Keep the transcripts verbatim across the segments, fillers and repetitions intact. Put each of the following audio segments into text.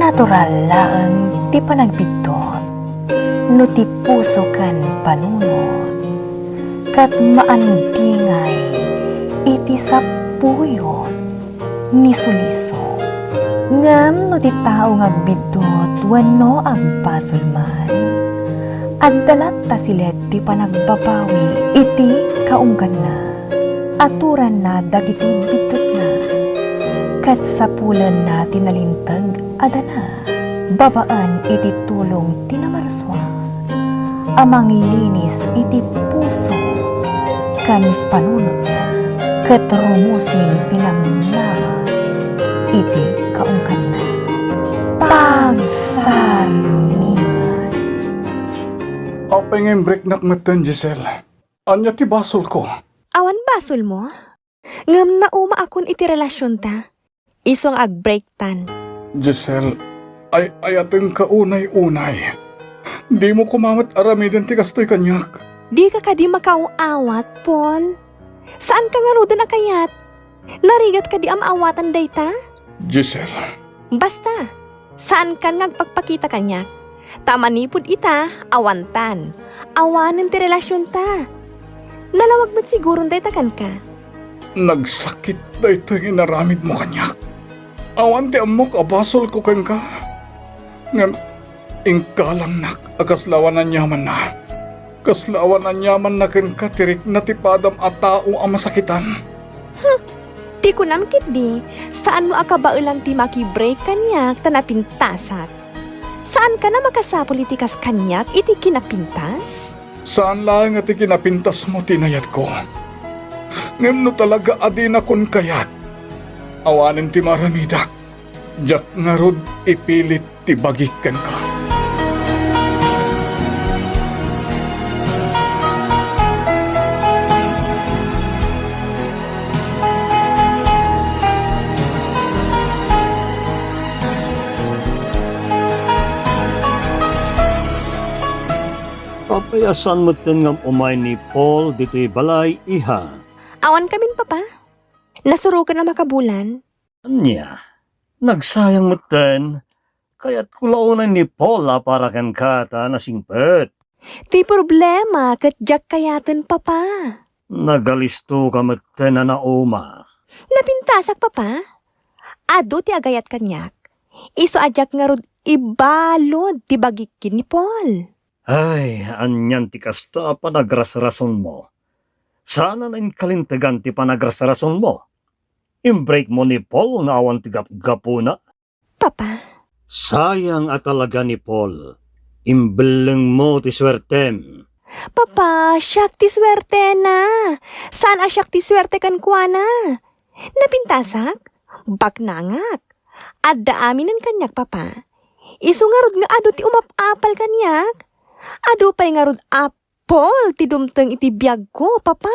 Natural laeng ti panagbiddut no ti puso ken panunot ket maandingay iti sapuyot ni suliso. Ngem no ti tao nga agbiddut wenno agbasol man, adda latta silet ti panagbabawi iti kaungganna. Aturanna dagiti biddutna, ket sapulenna ti nalinteg a dana babaen iti tulong ti Namarsua a manglinis iti puso ken panunotna, ket rumusing ti namnama iti kaungganna. Pagsarmingan. Apay nga imbreaknak metten, Giselle? Ania ti basolko? Awan basolmo? Ngem naumaakon iti relasionta. Isu nga agbreaktan. Giselle, ay-ayatenka unay-unay. Dimo koma met aramiden ti kastoy kaniak. Dika kadi makaaw-awat, Paul? Saanka ngaruden a kayat? Narigat kadi a maawatan dayta? Giselle. Basta, saankan nga agpakpakita kaniak. Ta manipud ita, awantan. Awanen ti relasionta. Nalawag met siguron dayta kenka. Nagsakit daytoy nga inaramidmo kaniak. Awan ti ammok a basolko kenka. Ngem, inggalangnak a kasla awan aniamanna. Kasla awan aniamanna kenka ti rikna ti padam a tao a masakitan. Hmm. Ti kunam ketdi, saanmo a kabaelan ti makibreak kaniak ta napintasak. Saankan a makasapul iti kas kaniak iti kinapintas? Saan laeng a ti kinapintasmo ti inayatko. Ngem no talaga a dinakon kayat, awanen ti maaramidak. Diak ngarud ipilit ti bagik kenka. Apay a saan metten nga umay ni Paul ditoy balay, iha? Awan kamin, Papa. Nasuroken a makabulan. Ania? Nagsayang metten. Kayatko la unay ni Paul a para kenka ta nasingpet. Ti problema ket diak kayaten, Papa. Nagalistoka metten a nauma. Napintasak, Papa. Adu ti agayat kaniak. Isu a diak ngarud ibalud ti bagik ken ni Paul. Ay, anian ti kasta a panagrasrasonmo? Saan a inkalintegan ti panagrasrasonmo? Imbreakmo ni Paul nga awan ti gapgapuna? Papa. Sayang a talaga ni Paul. Imbellengmo ti suertem. Papa, siak ti suertena. Saan a siak ti suerte kenkuana. Napintasak? Baknangak. Adda aminen kaniak, Papa. Isu ngarud nga adu ti umap-apal kaniak. Adu pay ngarud a Paul ti dumteng iti biagko, Papa.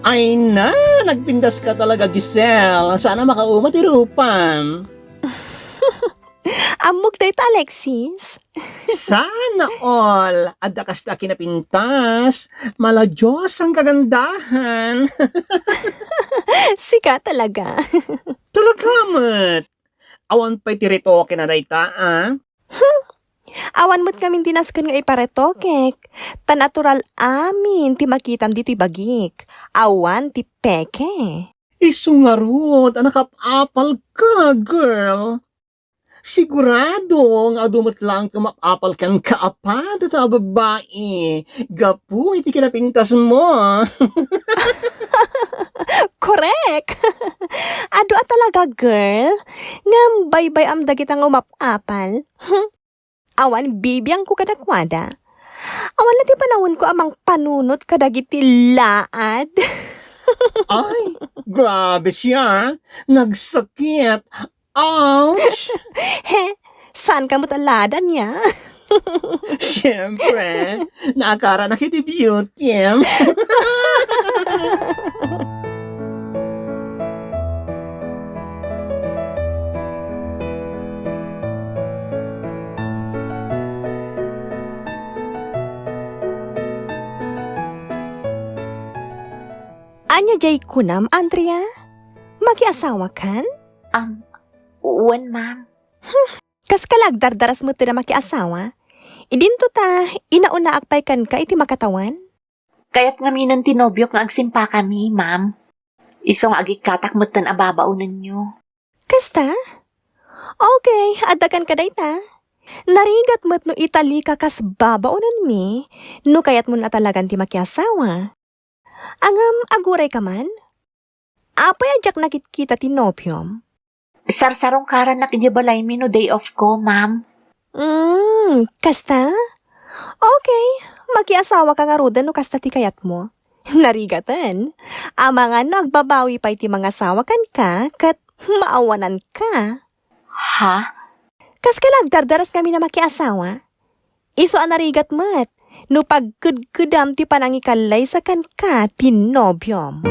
Ay na, nagpintaska talaga, Giselle. Sana makauma ti rupam. Ammok dayta, Alexis. Sana all. Adda kasta a kinapintas. Mala Diyos ang kagandahan. Sika talaga. Talaga met. Awan pay ti retoke na dayta, a? Hmm. Awan met ngamin ti nasken nga iparetokek. Ta natural amin ti makitam ditoy bagik. Awan ti peke. Isu ngarud a nakap-apal ka, girl. Sigurado nga adu met laeng ti umap-apal kenka a padata a babbai gapu iti kinapintasmo. Korek! Adu a talaga, girl. Ngem baybay-am dagita nga umap-apal. Awan bibiangko kadakuada. Awan la ti panawenko a mangpanunot kadagiti laad. Ay, grabe siya. Nagsakit. Ouch! He, saan ka met a ladan ya? Siyempre, naakaranak iti beauty. Ania diay kunam, Andrea? Makiasawakan? Um, wen, ma'am. Kas ka la agdardaras met ti makiasawa? Idinto ta, inaunaak pay kenka iti makatawan? Kayat ngaminen ti nobiok nga agsimpakami, ma'am. Isu nga agikkatak metten a babaonenyo. Kasta? Okay, adda kenka dayta. Narigat met no italika kas babaonenmi, no kayatmon a talagan ti makiasawa. Ngem, aguray ka man? Apay a diak nakitkita ti nobiom? Sarsarungkarannak idiay balaymi no day off ko, ma'am. Mm, kasta? Okay, makiasawa ka ngaruden no kasta ti kayatmo. Narigaten. Amangan no agbabawi pay ti mangasawa kenka ket maawananka. Ha? Kas ka la agdardaras ngamin a makiasawa? Isu a narigat met no pagkedkedam ti panangikallaysa kenka ti nobiom.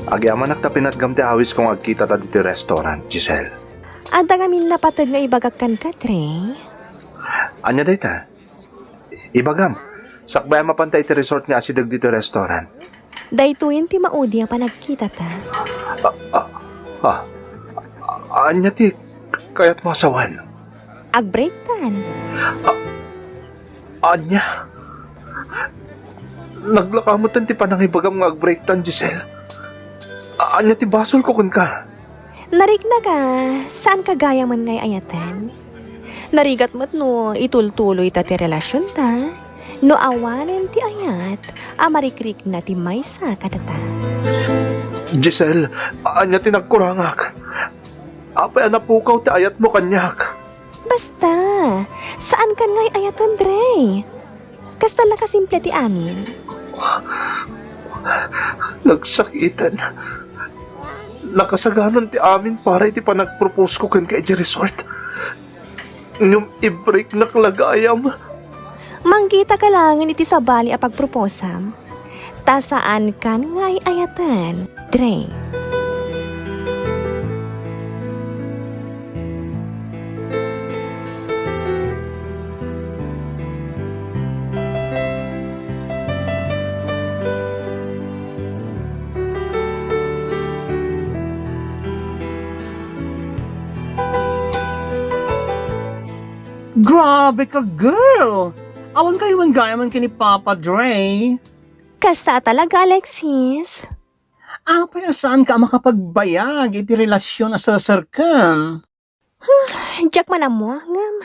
Agyamanak ta pinatgam ti awisko nga agkitata ditoy restaurant, Giselle. Adda ngamin napateg nga ibagak kenka, Dre. Ania dayta? Ibagam, sakbay a mapanta iti resort nga asideg ditoy restaurant. Daytoyen ti maudi a panagkitata. Ah, ah, ah, ania ti kayatmo a sawen? Agbreaktan. Ah, ania? Naglaka metten ti panangibagam nga agbreaktan, Giselle. Ania ti basolko kenka? Nariknak a, saanka gayamen nga ay-ayaten. Narigat met no itultuloyta ti relasionta, no awanen ti ayat a marikrikna ti maysa kadata. Giselle, ania ti nagkurangak? Apay a napukaw ti ayatmo kaniak? Basta, saankan nga ay-ayaten, Dre. Kasta la kasimple ti amin. Nagsakiten. Nakasaganan ti amin para iti panagproposko kenka idiay resort. Ngem ibreaknak la gayam. Manggitaka laengen iti sabali a pagproposam. Ta saankan nga ay-ayaten, Dre. Grabe ka, girl! Awan kayo man gayaman ken ni Papa Dre. Kasta a talaga, Alexis. Apay a saanka a makapagbayag iti relasyon a serserken? Hmm, diak man ammo, ngem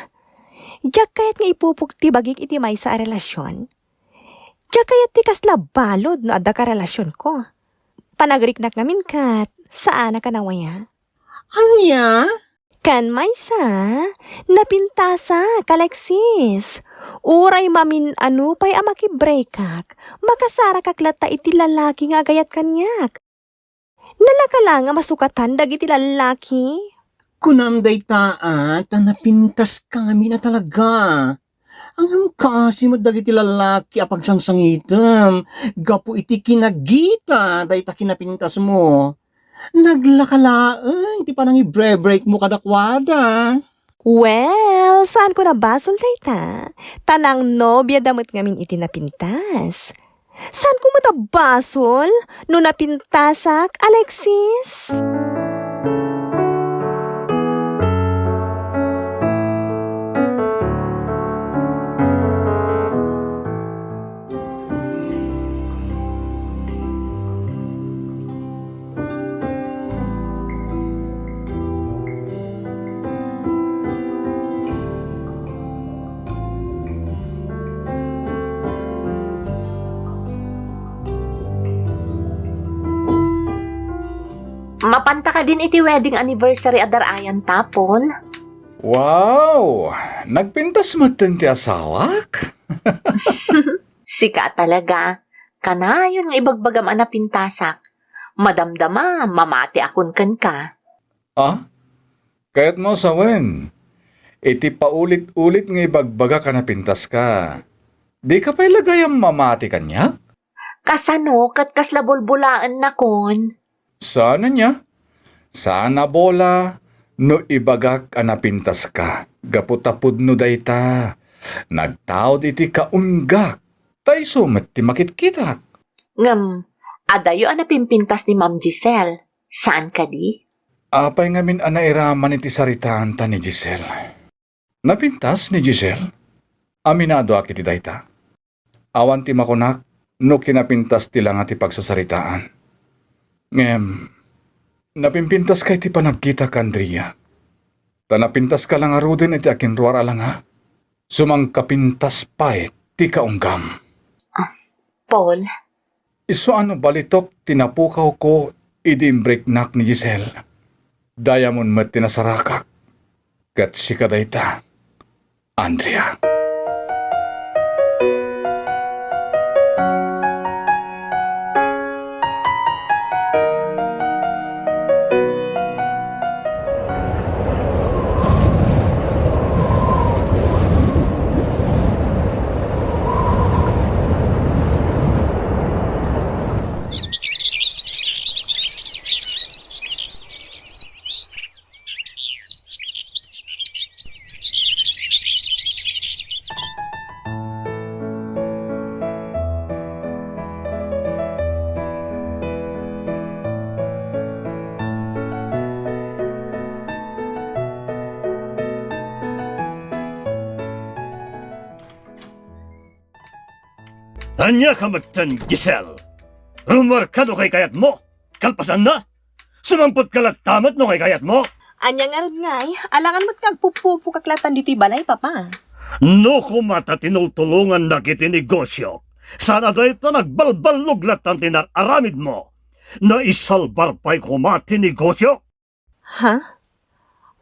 diak kayat nga ipupok ti bagik iti maysa a relasyon. Diak kayat ti kasla balud no adda karelasionko. Panagriknak ngamin ket saanak a nawaya. Ania? Ken maysa, napintasak, Alexis. Uray mamin-ano pay a makibreakak, makasarakak latta iti lalaki nga agayat kaniak. Nalaka la nga masukatan dagiti lallaki. Kunam dayta a, ta napintaska ngamin a talaga. Ngem kaasi met dagiti lallaki a pagsangsangitem gapu iti kinagita dayta kinapintasmo. Naglaka laeng ti panangibrebreakmo kadakuada. Well, saanko a basol dayta, ta nangnobiada met ngamin iti napintas. Saanko met a basol no napintasak, Alexis? Mapanta kadin iti wedding anniversary a dar-ayan, Tapol? Wow! Nagpintas metten ti asawak? Sika a talaga. Kanayon nga ibagbagam a napintasak. Madamdama, mamatiakon kenka. Ah? Kayatmo a sawen, iti paulit-ulit nga ibagbagak a napintaska, dika pay la gayam mamati kaniak? Kasano ket kasla bulbolaennakon? Saan ania? Saan a bola no ibagak a napintaska. Gapu ta pudno dayta. Nagtaud iti kaunggak. Ta isu met ti makitkitak. Ngem, adayo a napimpintas ni Ma'am Giselle. Saan kadi? Apay ngamin a nairaman iti saritaanta ni Giselle? Napintas ni Giselle? Aminadoak iti dayta. Awan ti makunak no kinapintas ti langa ti pagsasaritaan. Ngem, napimpintaska iti panagkitak, Andrea. Ta napintaska la ngaruden iti akinruar a langa. Sumangkapintas pay ti kaunggam. Ah, Paul. Isu a no balitok ti napukawko idi imbriknak ni Giselle. Diamond met ti nasarakak. Ket sika dayta, Andrea. Ania ka metten, Giselle? Rummuarka no kaykayatmo? Kalpasanna, sumangpetka latta met no kaykayatmo. Ania ngarud ngay? Alangan met nga agpupupokak latta ditoy balay, Papa. No koma ta tinultulongannak iti negosiok, saan a dayta nagbalballog latta ti nar-aramidmo. Naisalbar pay koma ti negosiok. Ha?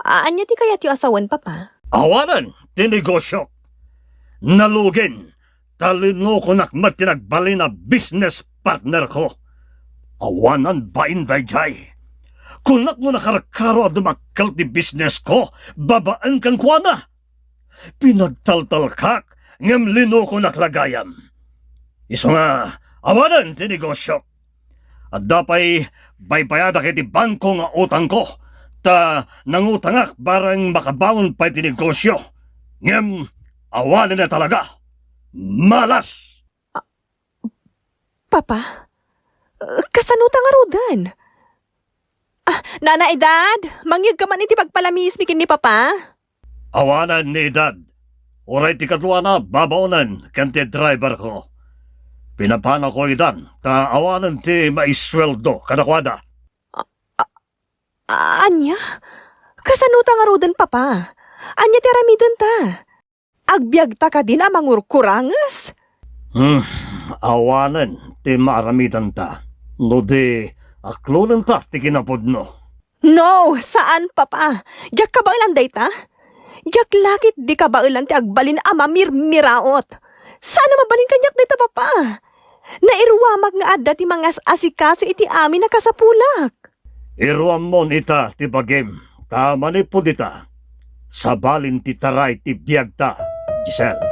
A-, ania ti kayatyo a sawen, Papa? Awanen ti negosiok. Nalugin, ta linukonak met ti nagbalin a business partner ko. Awanen bain daydiay. Kunak no nakarkaro a dumakkel ti business ko babaen kenkuana. Pinagtaltalkak, ngem linukonak la gayam. Isu nga, awanen ti negosiok. Adda pay baybayadak iti bangko nga utangko, ta nangutangak bareng makabangon pay ti negosio. Ngem, awanen a talaga. Malas! Papa, kasano ta ngaruden? Ah, Nana Edad, mangyegka man iti pagpalamiismi ken ni Papa? Awanen ni Edad. Uray ti kaduana, babaonen ken ti driver ko. Pinapanako idan, ta awanen ti maisueldo kadakuada. A-, a-, ania? Kasano ta ngaruden, Papa? Ania ti aramidenta? Agbiagta kadin a mangurkuranges? Hmm, awanen ti maaramidanta. No di, aklonenta ti kinapudno. No, saan, Papa. Diak kabaelan dayta. Diak la ketdi kabaelan ti agbalin a mamirmiraot. Saan a mabalin kaniak dayta, Papa. Nairuamak nga adda ti mangas-asikaso iti amin a kasapulak. Iruammon ita ti bagim, ta manipud ita, sabalin ti taray ti biagta, Giselle.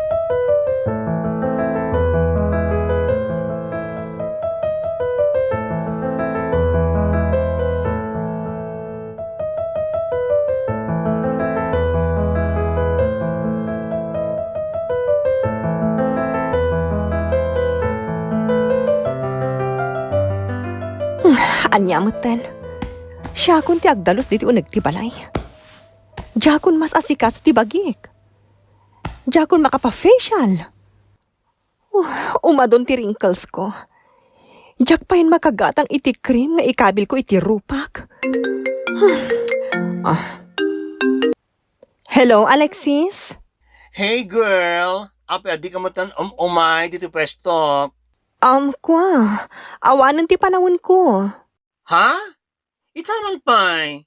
Ania metten? Siakon ti agdalus ditoy uneg ti balay. Diakon mas-asikaso ti bagik. Diakon makapa-facial. Uh, umadon ti wrinkles ko. Diak payen makagatang iti cream nga ikabilko iti rupak. Ah. Hello, Alexis? Hey, girl! Apay a dika metten um-umay ditoy puestok? Um, kua, awanen ti panawenko. Ha? Ita man pay.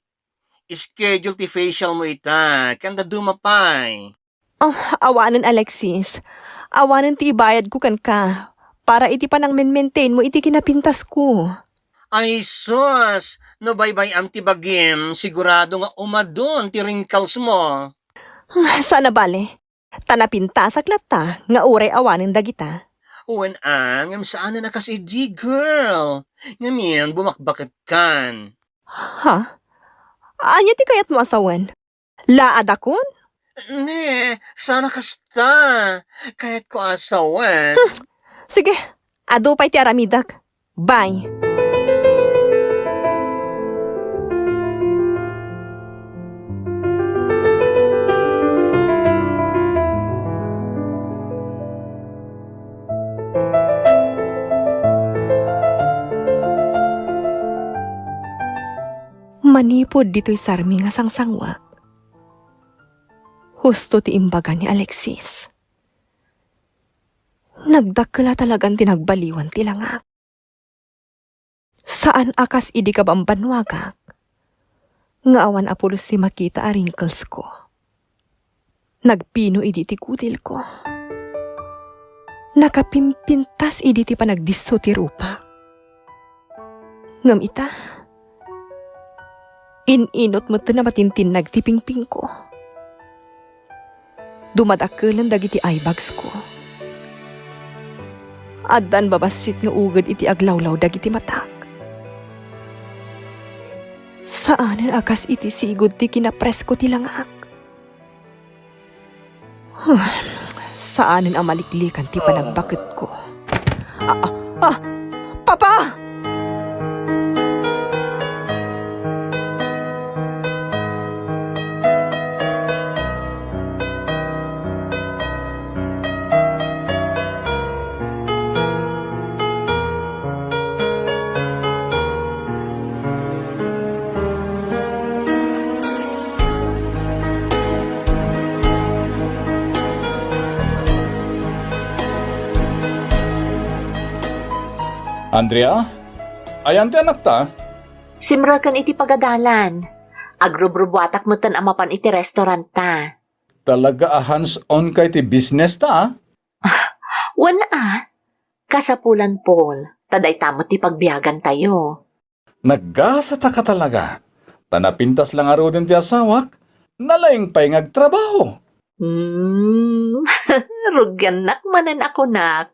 Schedule ti facial mo ita, ken dadduma pay. Oh, awanen, Alexis. Awanen ti ibayadko kenka para iti panangmenmaintain mo iti kinapintasko. Ay sus! No baybay-am ti bagim, sigurado nga umadon ti wrinkles mo. Hmm, saan a bale. Ta napintasak latta nga uray awanen dagita. Wen a, ngem saanen a kas idi, girl. Ngamin, bumakbaketkan. Ha? Ania ti kayatmo a sawen? Laadakon? Ne, saan a kasta. Kayatko a sawen. Hmm. Sige, adu pay ti aramidek. Bye. Manipud ditoy sarmi nga sangsangwak, husto ti imbaga ni Alexis. Nagdakkel a talagan ti nagbaliwan ti langak. Saan a kas idi kabambannuagak nga awan a pulos ti makita a wrinklesko. Nagpino idi ti kutilko. Nakapimpintas idi ti panagdisso ti rupak. Ngem ita, in-inut met ti namatintinnag ti pingpingko. Dumadakkelen dagiti eye bagsko. Addan babassit nga uged iti aglawlaw dagiti matak. Saanen a kas iti sigud ti kinapresko ti langak. Huh, saanen a maliklikan ti panagbaketko. Ah, ah, ah! Papa! Andrea, ayan ti anakta? Simreken iti pagadalan. Agrubrubuatak metten a mapan iti restauranta. Talaga a hands-on kay ti business ta, ah? Wen a, kasapulan, Paul, ta dayta met ti pagbiagantayo. Naggasataka talaga, ta napintas la ngaruden ti asawak, nalaing pay nga agtrabaho. Hmm, rugiannak manen a kunak.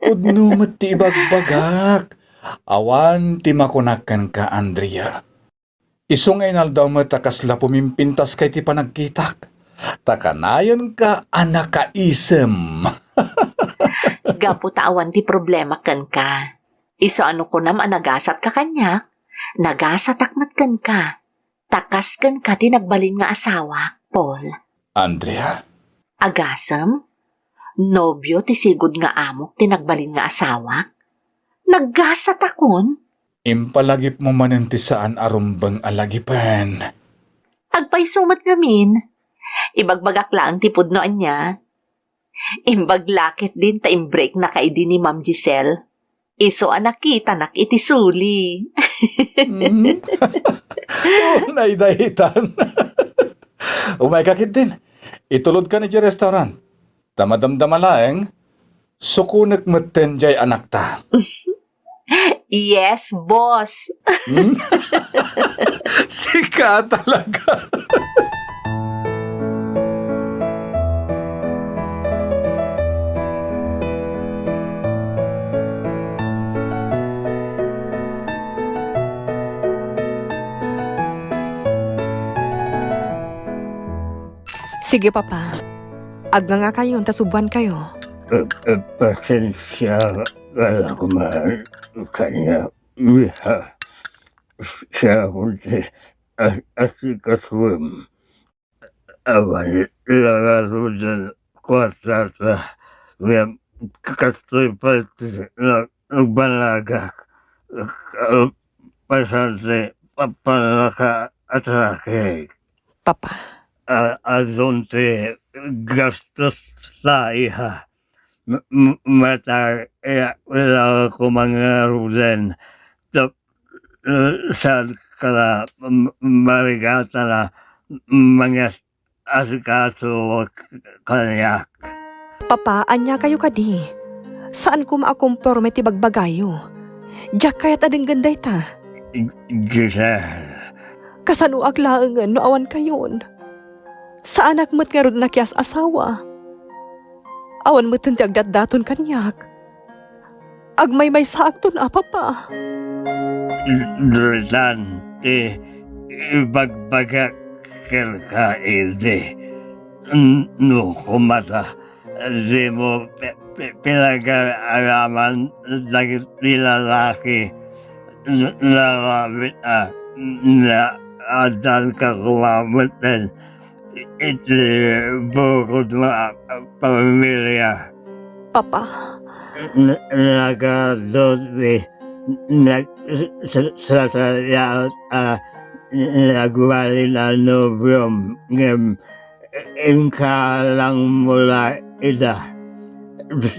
Pudno met ti ibagbagak. Awan ti makunak kenka, Andrea. Isu nga inaldaw met a kasla pumimpintaska iti panagkitak, ta kanayenka a nakaisem. Gapu ta awan ti problema kenka. Isu a no kunam a nagasatka kaniak, nagasatak met kenka. Ta kas kenka ti nagbalin nga asawak, Paul. Andrea? Agasem? Nobio ti sigud nga amok ti nagbalin nga asawak? Naggasatakon? Impalagipmo manen ti saan a rumbeng a lagipen. Agpayso met ngamin. Ibagbagak laeng ti pudno ania. Imbag la ketdin ta imbreaknaka idi ni Ma'am Giselle. Isu a nakitanak iti suli. Hmm? Oh, naidaitan. Umayka ketdin. Itulodkan idiay restaurant. Ta madamdama laeng, sukonek metten diay anakta. Yes, boss. Hmm? Sika talaga. Sige, Papa. Agngangakayon ta subuankayo. Eh, eh, pasensia ka la koma kaniak. Wen a, siak ti a-, asikasuem. Awan la ngaruden kuartata, ngem kastoy pay ti na-, nagbanagak. Pasensia, pa-, pannakaatakek. Papa. A-, adun ti gastosta, iha. M-, m-, mata, iya, wala ko mangaruden. Tap-, saan ka na, m-, marigata na, mangas-asikaso kaniak. Papa, ania kayo kadi? Saan koma a komporme ti bagbagayo. Diak kayat a denggen dayta. Giselle. Kasanoak laengen no awan kayon? Saanak met ngarud nakias-asawa. Awan metten ti agdatdaton kaniak. Agmaymaysaakton a, Papa. Daytan ti ibagbagak kenka idi. N-, no kumata, dimo pi-, pi-, pinagaraman dagiti lalaki. N-, naramid a naadanka koma metten iti bukod nga pamilia. Papa. N-, nagadu ti nag-, sa-, sa-, sa-, a nagbalin a nobiom ngem inka langmo la ida.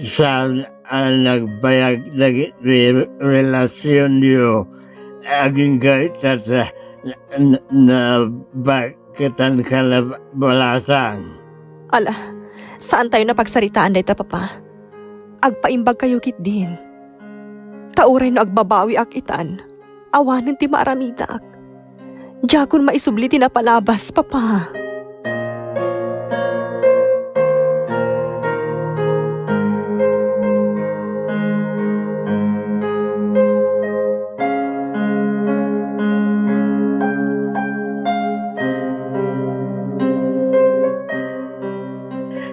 Saan a nagbayag dagiti relasionyo? Agingga ita ta n-, n-, nabagketanka la balasang. Ala, saantayo a pagsaritaan dayta, Papa. Agpaimbagkayo ketdin. Ta uray no agbabawiak itan, awanen ti maaramidak. Diakon maisubli ti napalabas, Papa.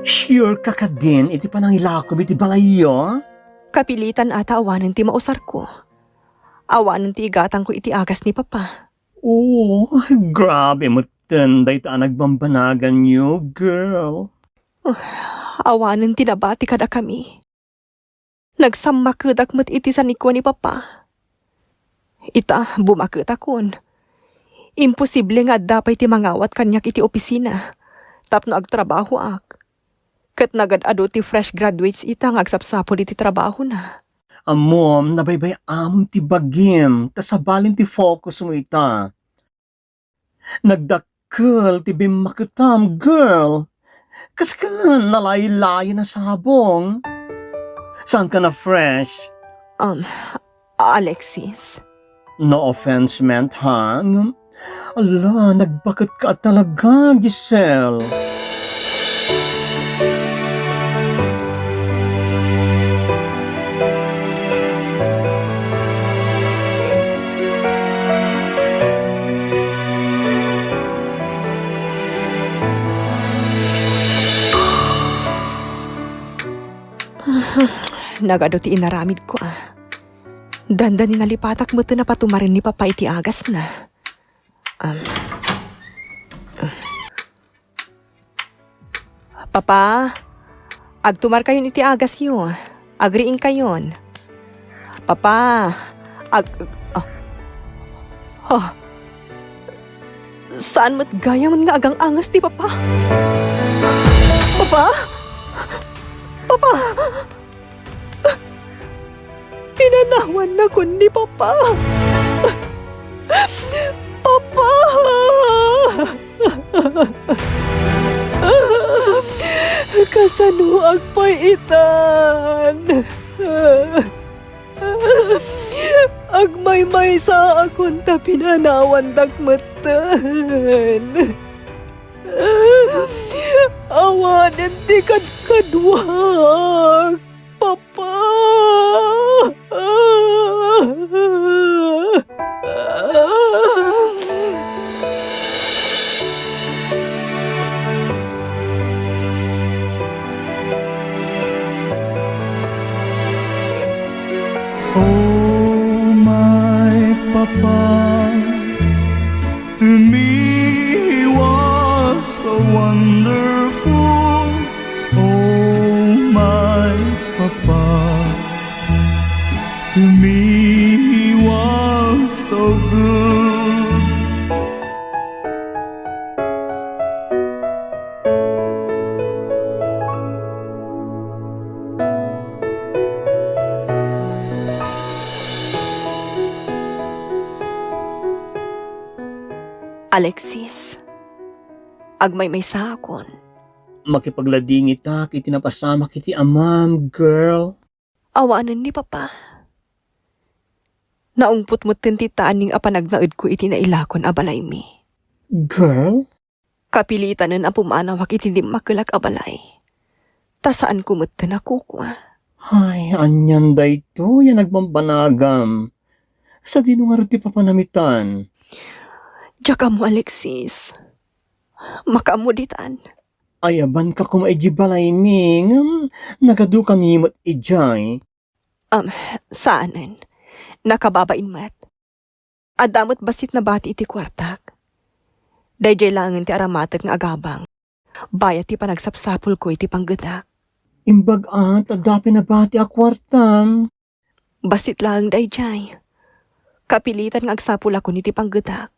Sure ka kadin iti panangilakom iti balayyo? Kapilitan a ta awanen ti mausarko. Awanen ti igatangko iti agas ni Papa. Oh, grabe metten dayta a nagbambanaganyo, girl. Ah, awanen ti nabati kadakami. Nagsammakedak met iti sanikua ni Papa. Ita, bumaketakon. Imposible nga adda pay ti mangawat kaniak iti opisina tapno agtrabahoak. Ket nagad-adu ti fresh graduates ita nga agsapsapul iti trabahona. Ammom, nabaybay-amon ti bagim, ta sabali ti focus mo ita. Nagdakkel ti bimmaketam, girl. Kas ken nalaylay a sabong. Saanka na-fresh? Um, Alexis. No offense meant, ha? Ngem, ala, nagbaket ka talaga, Giselle. Nagadu ti inaramidko, ah. Dandani nalipatak met ti napatumaren ni Papa iti agasna. Um, Papa, agtumarkayon iti agasyo. Agriingkayon. Papa, ag-, ah. Ah. Saan met gayam nga agang-angas ti Papa? Papa? Papa! Pinanawannakon ni Papa. Papa! Kasanoak pay itan? Agmaymaysaakon ta pinanawandak metten. Awanen ti kadkaduak, Papa. Oh, my Papa, to me he was so wonderful. Oh, my Papa, to me he was so good. Alexis, agmaymaysaakon. Makipagladingitak iti napasamak iti amam, girl. Awanen ni Papa. Naungpot metten ti taning a panagnaedko iti nailakon a balaymi. Girl? Kapilitanen a pumanawak iti dimmakelak a balay. Ta saanko metten a kukua. Ay, anian daytoy a nagbambanagam? Sadino ngarud ti papanamitan? Diak ammo, Alexis. Makaammo ditan. Ayabanka koma idiay balaymi, ngem nagadukami met idiay. Am, saanen. Nakababain met. Adda met bassit nabati iti kuartak. Daydiay laengen ti aramatek nga agabang. Bayat ti panagsapsapulko iti panggetak. Imbag a, adda pay nabati a kuartam. Bassit laeng daydiay. Kapilitan nga agsapulakon iti panggetak.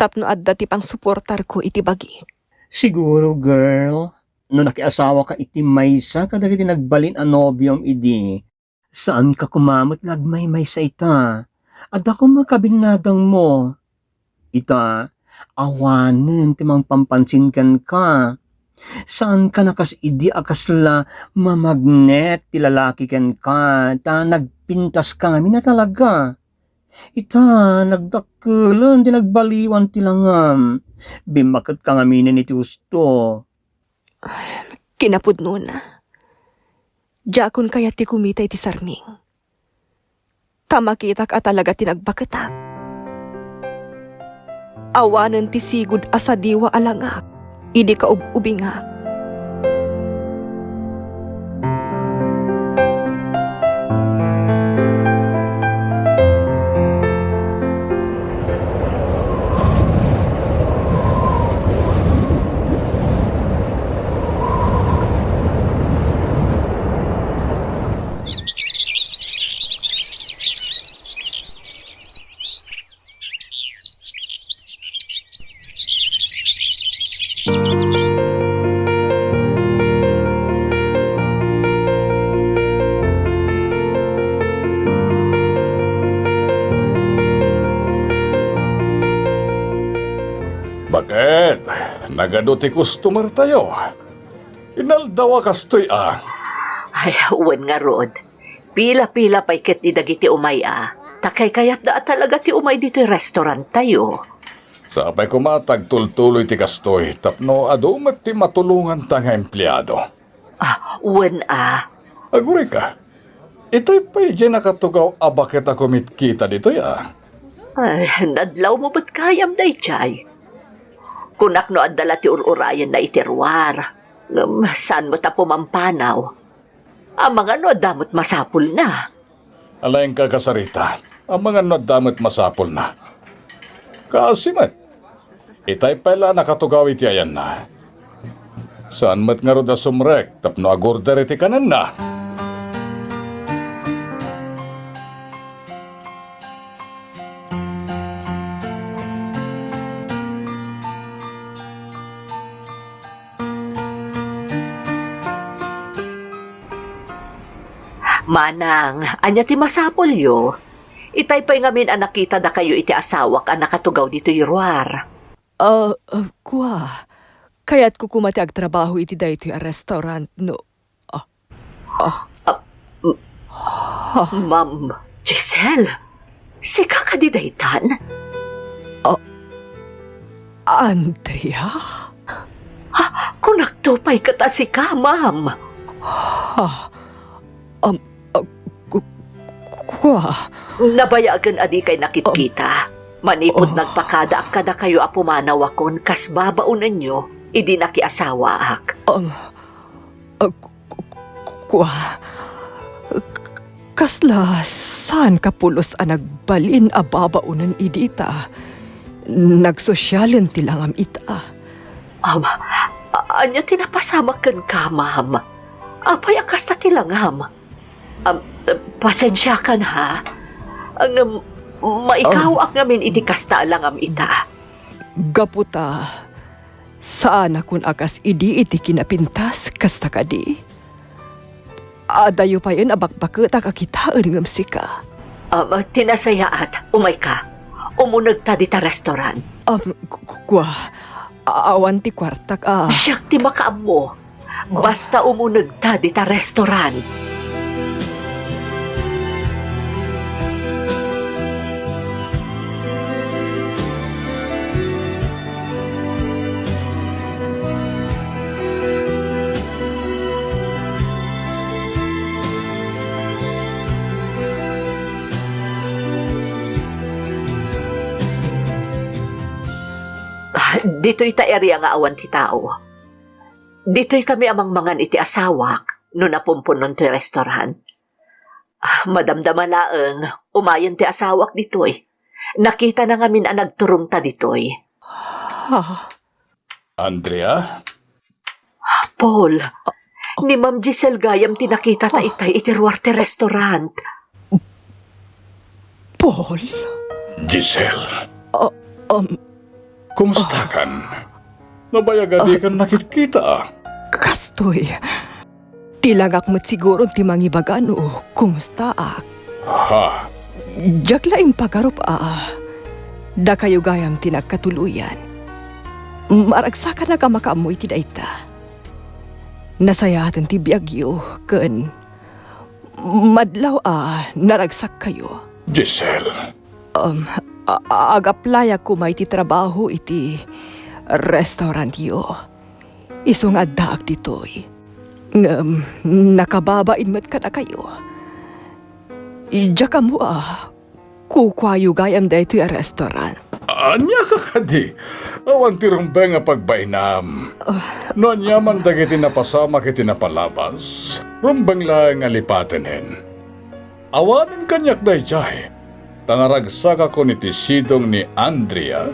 Tapno adda ti pangsuportarko iti bagik. Siguro, girl, no nakiasawaka iti maysa kadagiti nagbalin a nobiom idi, saanka koma met nga agmaymaysa ita. Adda koma kabinnadangmo. Ita, awanen ti mangpampansin kenka. Saanka a kas idi a kasla mamagnet ti lalaki kenka, ta nagpintaska ngamin a talaga. Ita, nagdakkelen ti nagbaliwan ti langam. Bimmaketka ngaminen iti husto. Kinapudnona, diakon kayat ti kumita iti sarming. Ta makitak a talaga ti nagbaketak. Awanen ti sigud a sadiwa a langak idi kaub-ubingak. Baket, nagadu ti customer tayo. Inaldaw a kastoy a. Ay, wen ngarud. Pila-pila pay ket ti dagiti umay a, ta kaykayatda a talaga ti umay ditoy restaurant tayo. Sapay koma ta agtultuloy ti kastoy tapno adu met ti matulonganta nga empleado. Ah, wen a. Agurayka, itay pay diay nakatugaw a baket a kumitkita ditoy a. Ay, nadlawmo met gayam daydiay. Kunak no adda la ti ur-urayenna iti ruar. Ngem saan met a pumampanaw. Amangan no adda met masapulna. Alaenka, Kasarita. Amangan no adda met masapulna. Kaasi met. Itay pay la a nakatugaw iti ayanna. Saan met ngarud a sumrek tapno agorder iti kanenna. Manang, ania ti masapulyo? Itay pay ngamin a nakitada kayo iti asawak a nakatugaw ditoy ruar. Ah, ah, kua, kayatko koma ti agtrabaho iti daytoy a restaurant no, ah, ah. Ah, m-, Ah. Ma'am Giselle, sika kadi daytan? Ah, Andrea? Ah, kunakto pay ket a sika, ma'am. Ah, am, ah, ku-, ku-, kua. Nabayagen a dikay nakitkita. Manipud Oh. nagpakadaak kadakayo a pumanawakon kas babaonenyo idi nakiasawaak. Am, ah, ku-, ku-, kua. K-, kasla saanka pulos a nagbalin a babaonen idi ta nagsosialen ti langam ita. Am, a-, ania ti napasamak kenka, ma'am? Apay a kasta ti langam? Am, pasensiakan, ha? Ngem, maikawaak ngamin iti kasta a langam ita. Gapu ta, saanakon a kas idi iti kinapintas, kasta kadi? Adayo payen a bakbaketak a kitaen ngem sika. Am, ti nasayaat, umayka. Umunegta dita restaurant. Am, ku-, ku-, kua, a-, awan ti kuartak a. Siak ti makaammo. Basta umunegta dita restaurant. Ditoy ta area nga awan ti tao. Ditoy kami a mangmangan iti asawak no napumpunon toy restaurant. Ah, madamdama laeng, umayen ti asawak ditoy. Nakitana ngamin a nagturongta ditoy. Ha? Andrea? Paul, ni Ma'am Giselle gayam ti nakitata itay iti ruar ti restaurant. Paul? Giselle? Ah, um, Kumustakan? Nabayag a dikan nakitkita, a? Kastoy. Ti langak met siguro ti mangibaga no kumustaak. Ha? Diak la impagarup a dakayo gayam ti nagkatuloyan. Maragsakanak a makaammo iti dayta. Nasayaaten ti biagyo ken madlaw a naragsakkayo. Giselle. Um, a-, a-, ag-applyak koma iti trabaho iti restaurantyo. Isu nga addaak ditoy. Ngem nakababain met kadakayo. Diak ammo a kukuayo gayam daytoy a restaurant. Ania ka kadi? Awan ti rumbeng a pagbainam. Ah. No aniaman dagiti napasamak iti napalabas, rumbeng laeng a lipatenen. Awanen kaniak daydiay, ta naragsakakon iti sidong ni Andrea,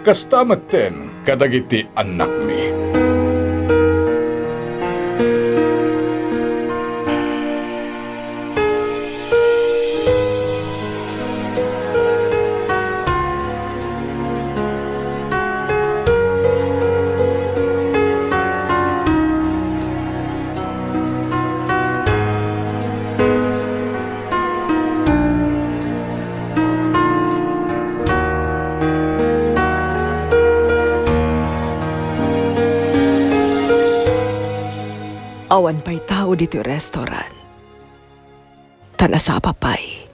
kasta metten kadagiti annakmi. Awan pay tao ditoy restaurant. Ta nasapa pay.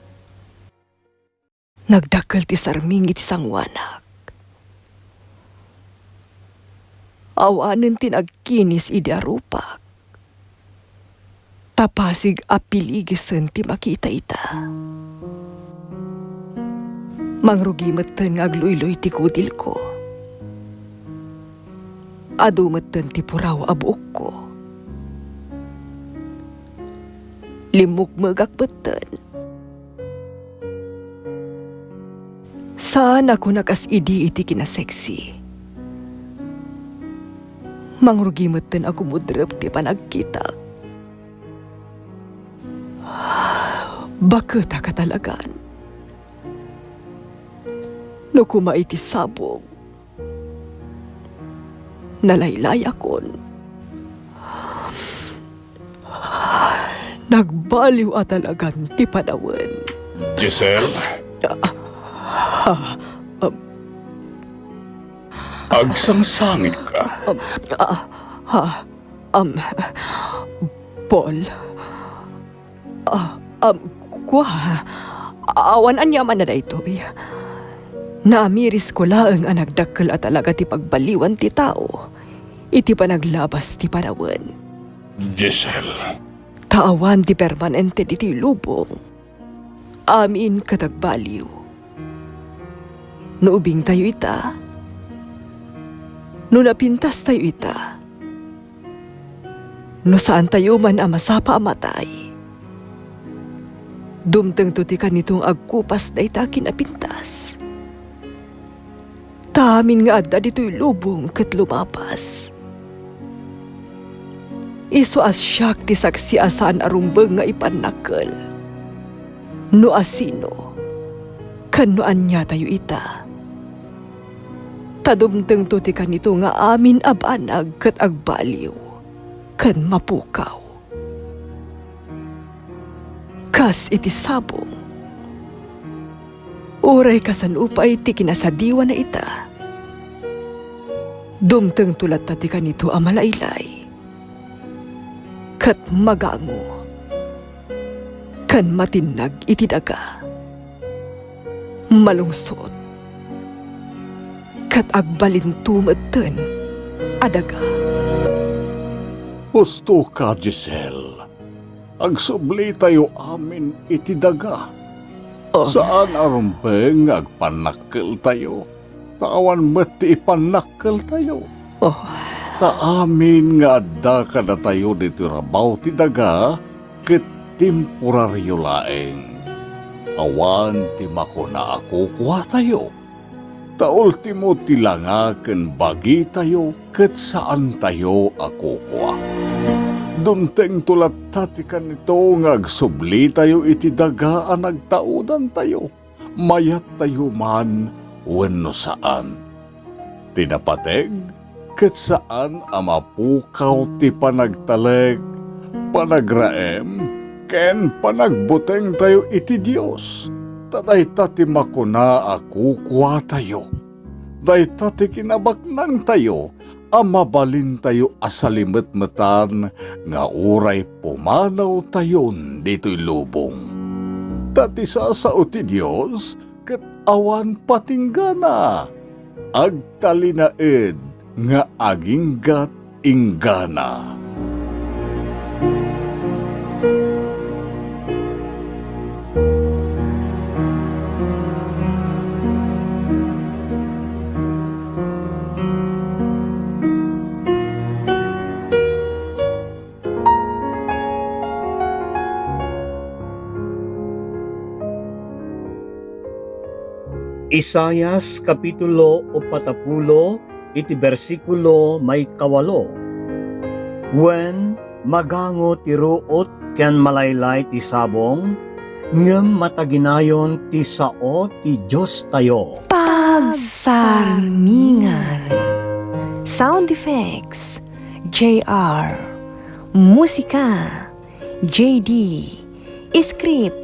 Nagdakkel ti sarming iti sangoanak. Awanen ti nagkinis idi arupak. Ta pasig a piligisen ti makita ita. Mangrugi metten nga agluyluy ti kudilko. Adu metten ti puraw a buokko. Limmukmegak metten. Saan a kuna kas idi iti kinaseksi. Mangrugi metten a gumudrep ti panagkitak. Baketak a talagan. No kuma iti sabong, nalaylayakon. Nagbaliw a talagan ti panawen. Giselle? Ah, ah, um, Agsangsangit ka? Um, ah, ah, um, Paul. Ah, um, kua, awan aniaman a daytoy. Naamirisko laeng a nagdakkel a talaga ti pagbaliwan ti tao iti panaglabas ti panawen. Giselle. Ta awan ti permanente ditoy lubong. Amin ket agbaliw. No ubingtayo ita, no napintastayo ita, no saantayo man a masapa a matay, dumtengto ti kanito nga agkupas dayta a kinapintas. Ta amin nga adda ditoy lubong ket lumapas. Isu a siak ti saksi a saan a rumbeng nga ipannakkel no asino ken no aniatayo ita. Ta dumtengto ti kanito nga amin a banag ket agbaliw ken mapukaw. Kas iti sabong, uray kasano pay ti kinasadiwana ita, dumtengto latta ti kanito a malaylay, ket magango, ken matinnag iti daga. Malungsot, ket agbalinto metten a daga. Husto ka, Giselle. Agsublitayo amin iti daga. Oh. Saan a rumbeng nga agpannakkeltayo. ta awan met ti ipannakkeltayo. Oh. Ta amin nga adda kadatayo ditoy rabaw ti daga ket temporario laeng. Awan ti makuna a kukuatayo. Ta ultimo ti langa ken bagitayo ket saantayo a kukua. Dumtengto latta ti kanito nga agsublitayo iti daga a nagtaudantayo, mayattayo man wenno saan. Ti napateg ket saan a mapukaw ti panagtalek, panagraem, ken panagbutengtayo iti Dios. Ta dayta ti makuna a kukuatayo. Dayta ti kinabaknangtayo a mabalintayo a salimetmetan nga uray pumanawtayon ditoy lubong. Ta ti sasao ti Dios ket awan patinggana, agtalinaed nga aginggat inggana. Isaias kapitulo uppat a pulo iti bersikulo maikawalo. Wen, magango ti ruot ken malaylay ti sabong, ngem mataginayon ti sao ti Diostayo. Pagsarmingan. Sound effects, J R. Musika, J D. Script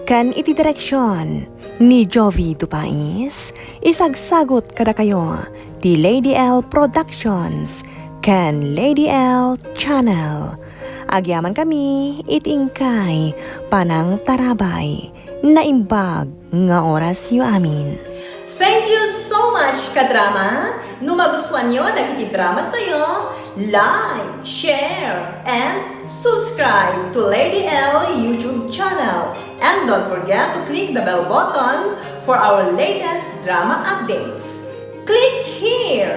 ken iti direksion ni Jovi Dupais, isagsagut kadakayo ti Lady L Productions ken Lady L Channel. Agyamankami iti inkay panangtarabay. Naimbag nga orasyo amin. Thank you so much, kadrama! No magustuanyo dagiti dramas tayo, like, share, and subscribe to Lady L YouTube channel. And don't forget to click the bell button for our latest drama updates. Click here!